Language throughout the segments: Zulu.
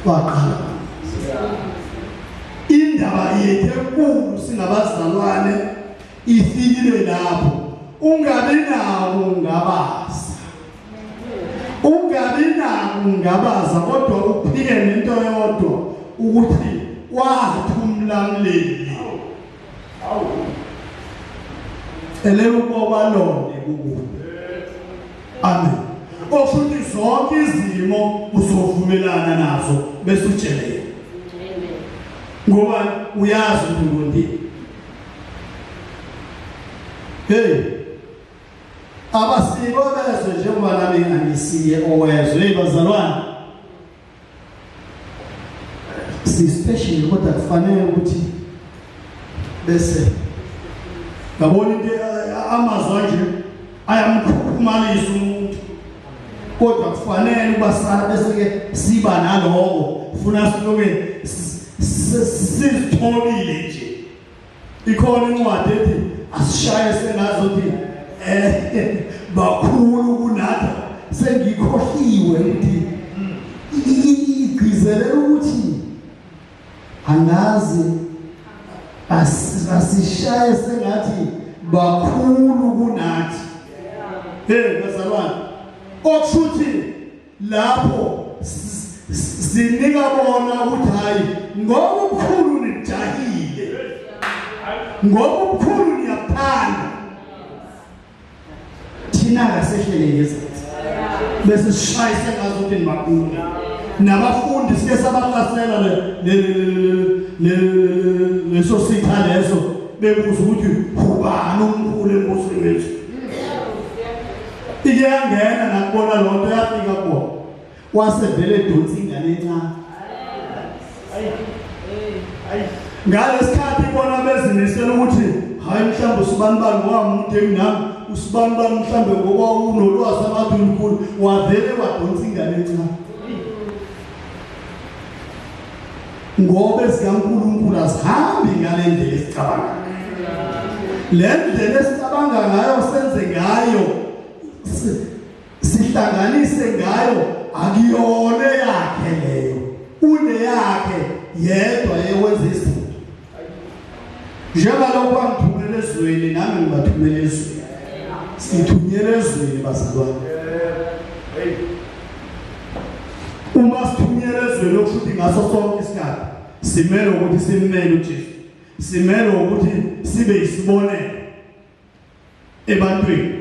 Waqala indaba yethu enkulu singabazalwane ifikile lapho ungabi nawo ungabaza ungabi nawo ungabaza kodwa uphike nento yodwa ukuthi wathi umlamleli celela ukuba balonde kuwe amen ofuthi zonke izimo uzovumelana nazo bese utshele yena ngoba uyazi ukuthi ngondile hey abasiko bezwe njengoba nami ngangisiye owezwe hey bazalwane si special kodwa kufanele ukuthi bese ngabona into amazwi anje ayamkhukhumalisa umuntu kodwa kufanele ukuba sala bese ke siba naloko funa siloke sizitholile nje Ikhona incwadi ethi asishaye sengazi ukuthi eh bakhulu kunathi sengikhohliwe ukuthi igcizelela ukuthi angazi asishaye sengathi bakhulu kunathi. Hey bazalwane okushuthi lapho sinika bona ukuthi hayi ngoba ubukhulu nijahile ngoba ubukhulu niyaphanda thina kasehlele ngezansi bese sishayise ngazo ukuthi nibakhulu nabafundi sike sabahlasela le leso sitha leso bebuza ukuthi ubani omkhulu embusweni wethu Ike yangena nakubona loo nto yafika kubo. Wase vele edonsa ingane encane. Ngalesikhathi ibona bezimisela ukuthi hayi mhlawumbe usibanibani wamude kunami usibanibani mhlawumbe ngoba unolwazi abathi ulukhulu wavele wadonsa ingane encane. Ngoba ezikaNkulunkulu azihambi ngale ndlela esicabanga le ndlela esicabanga ngayo senze ngayo sihlanganise ngayo akuyona yakhe leyo uneyakhe yedwa yewenza izinto njengalokho angithumele ezweni nami ngibathumele ezweni sithunyelwe ezweni bazalwane uma sithunyelwe ezweni okusho ngaso sonke isikhathi simele ukuthi simmele uJesu simele ukuthi sibe isibonelo ebantwini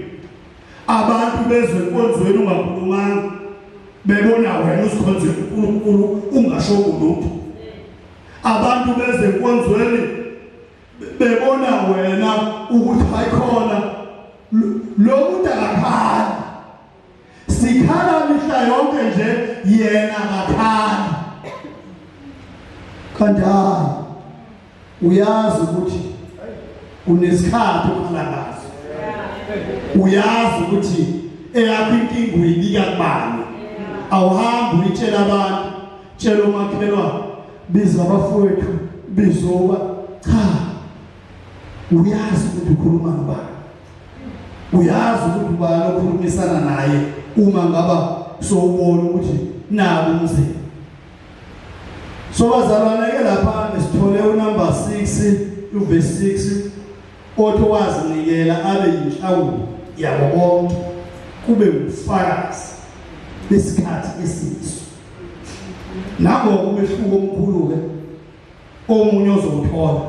abantu bezwe enkonzweni ungakhulumanga bebona wena uzikhonzela uNkulunkulu ungasho lutho abantu beze enkonzweni bebona wena ukuthi hayikhona lo muntu akakhali sikhala mihla yonke nje yena akakhali kanti hayi uyazi ukuthi unesikhathi okhala ngaso uyazi ukuthi eyakho inkinga uyibika kubani awuhambi uyitshela abantu tshela umakhelwane biza abafowethu bizoba cha uyazi ukuthi ukhuluma nobani uyazi ukuthi ubani okhulumisana naye uma ngaba sowubona ukuthi naku umzimba so bazalwane ke lapha sithole unumber 6 uverse 6 othi wazinikela abe yinhlawulo yabo bonke kube ubufakazi besikhathi esiyiso nango umehluko omkhulu ke omunye ozowuthola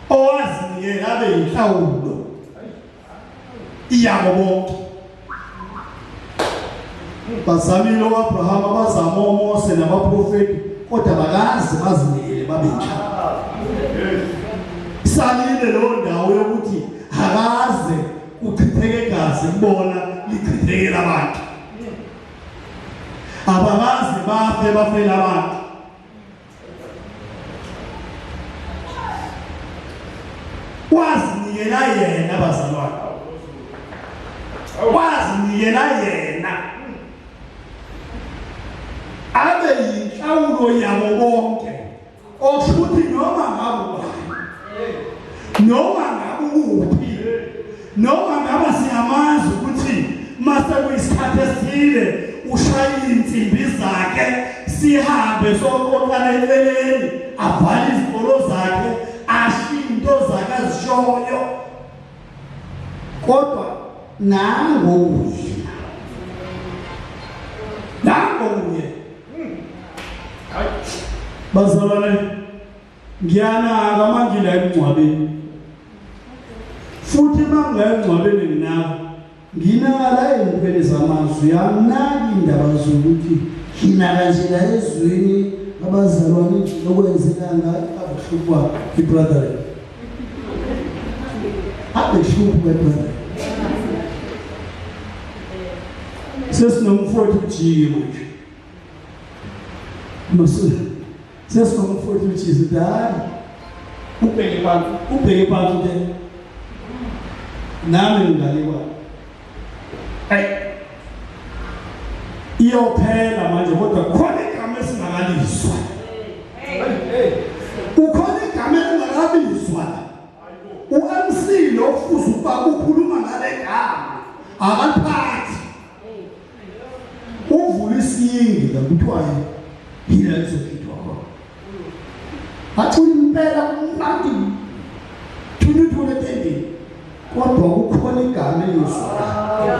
owazinikela abe yinhlawulo iyabo bonke bazamile oAbraham abazama oMose nabaprofeti kodwa bakaze bazinikele babe yinhlawulo salile leyo ndawo yokuthi akaze kuchitheke igazi kubona lichithekela abantu abakaze bafe bafela abantu wazinikela yena bazalwane wazinikela yena abe yinhlawulo yabo bonke okusho noma ngabe ubani noma ngabe ukuphi noma ngabe siyamazi ukuthi mase kuyisikhathi esithile ushaya insimbi zakhe. Sihambe soqoqana eceleni, avale izikolo zakhe, ashiye into zakhe azishoyo. Kodwa nango wena. Nango uye. Bazalwane ngiyanaka mangila emngcwabeni. Futhi mangila emngcwabeni nginaka nginaka la ey'ntweni zamazwi anginaki indaba zokuthi nginaka nje la ezweni abazalwane nje okwenzeka ngayo abuhlupha i-brother abehluphi my brother sesinomfowethu ujike manje Masula sesinomfowethu ujike sithi hayi ubheke phansi ubheke phansi uthe nami ngingalikwa ayi iyophela manje kodwa khona igama esingakalizwa ukhona igama elingakabizwa la uMC lo kufuze ukuba ukhuluma ngale gama akaliphathi uvula isiyingi la kuthiwa yila lizokhithwa khona athula impela kumnandi thuluthule etendeni kodwa kukhona igama elingezwakala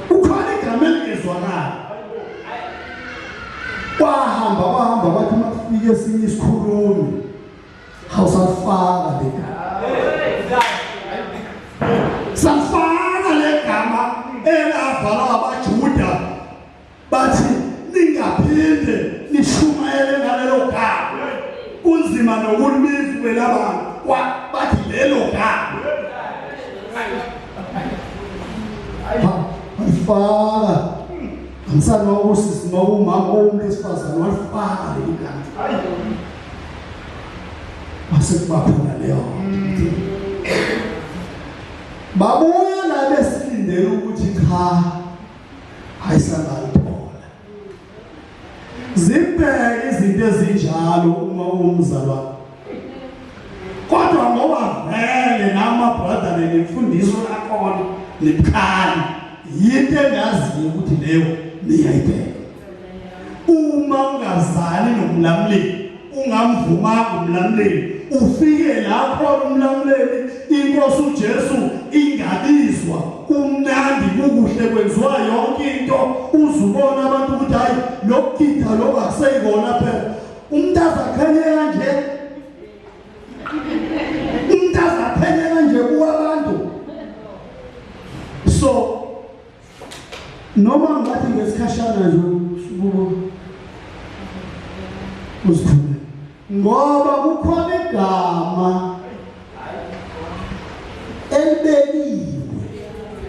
kukhona igama elingezwakala kwahamba kwahamba kwathi uma kufika esinye isikhulumi Awusalifaka le gama. Salifaka le gama elavalwa abaJuda bathi ningaphinde nishumayele ngalelo gama. Kunzima nokulibiza kwelabantu bathi lelo gama. Walifaka. Angisani wawusisi noma umama owumuntu wesifazane walifaka leli gama. Kwase kuba khona leyo babuya la besilindele ukuthi cha ayisangalithola zibheke izinto ezinjalo uma umzalwane kodwa ngoba vele nama brother nemfundiso yakhona nebukhali yinto engaziyo ukuthi leyo niyayibheka uma ungazali nomlamuleli ungamvumanga umlamuleli ufike lapho umlamuleli inkosi uJesu ingabizwa kumnandi kukuhle kwenziwa yonke into uzubona abantu ukuthi hayi lokugida lokho akuseyikona phela umuntu azaqhenye kanje umuntu azaqhenye kanje kuwabantu so noma ngathi ngesikhashana nje usukubo uziphume ngoba kukhona igama elibekiwe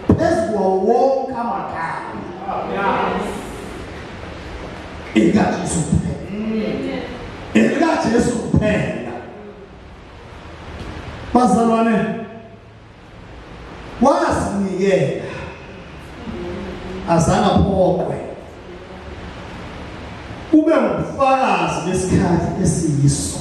phezu kwawo wonke amagama elikaJesu kuphela elikaJesu kuphela bazalwane Wazinikela. Azange aphoqwe. Ube ngubufakazi besikhathi esiyiso.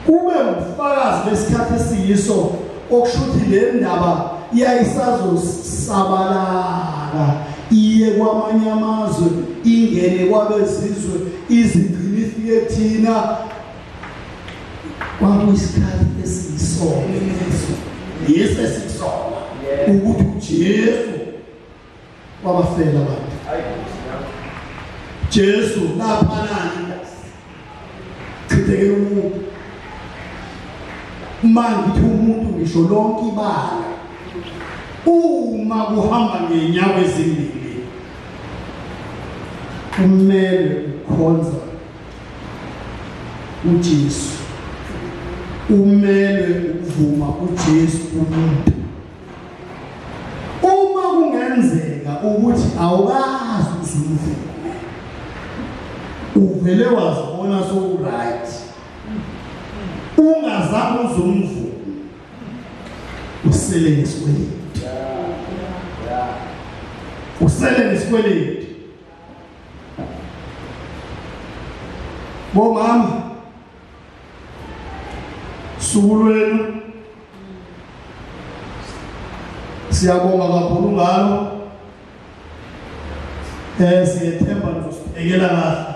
Kube ngubufakazi besikhathi esiyiso okusho ukuthi le ndaba yayisazosabalala iye kwamanye amazwe ingene kwabezizwe izigcine ifike thina Kwakuyisikhathi esiyisona leso. Leso esiyisona ukuthi uJesu wabafela abantu. Jesu lapha igazi. Chithekela umuntu. Uma ngithi umuntu ngisho lonke ibala. Uma kuhamba ngenyawo ezimbili kumele ukhonza uJesu umelwe ukuvuma uJesu umuntu uma kungenzeka ukuthi awukazi uzumvume uvele wazibona sowuright ungazange uzumvume usele nesikweletu usele nesikweletu Bomama suku lwenu siyabonga kakhulu ngalo. Eh siyethemba nizosiphekela kahle.